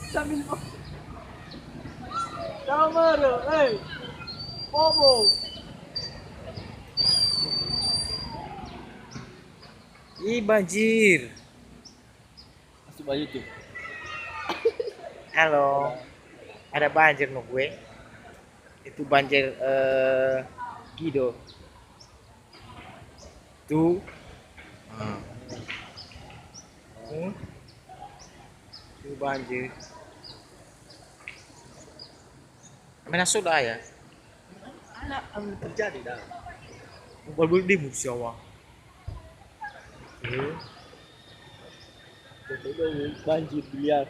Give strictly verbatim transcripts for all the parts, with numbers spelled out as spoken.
Sambil Kamar, eh, Bobo. Ih, banjir. Masuk banjir tuh. Halo. Ada banjir no gue. Itu banjir, eh, Gido. Tu. Ah. Hmm. Tu banjir. Mana sudah ya? Anak, anu terjadi dah. Balbul di musi awak. Oke. Banjir biliar.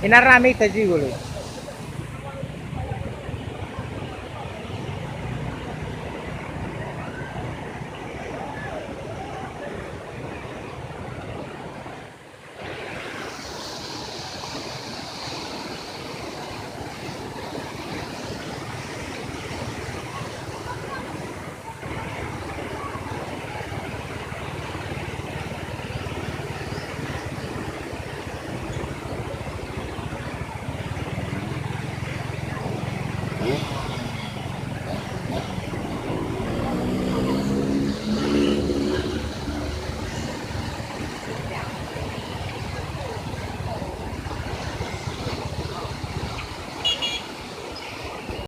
Ina rame ita juga loh.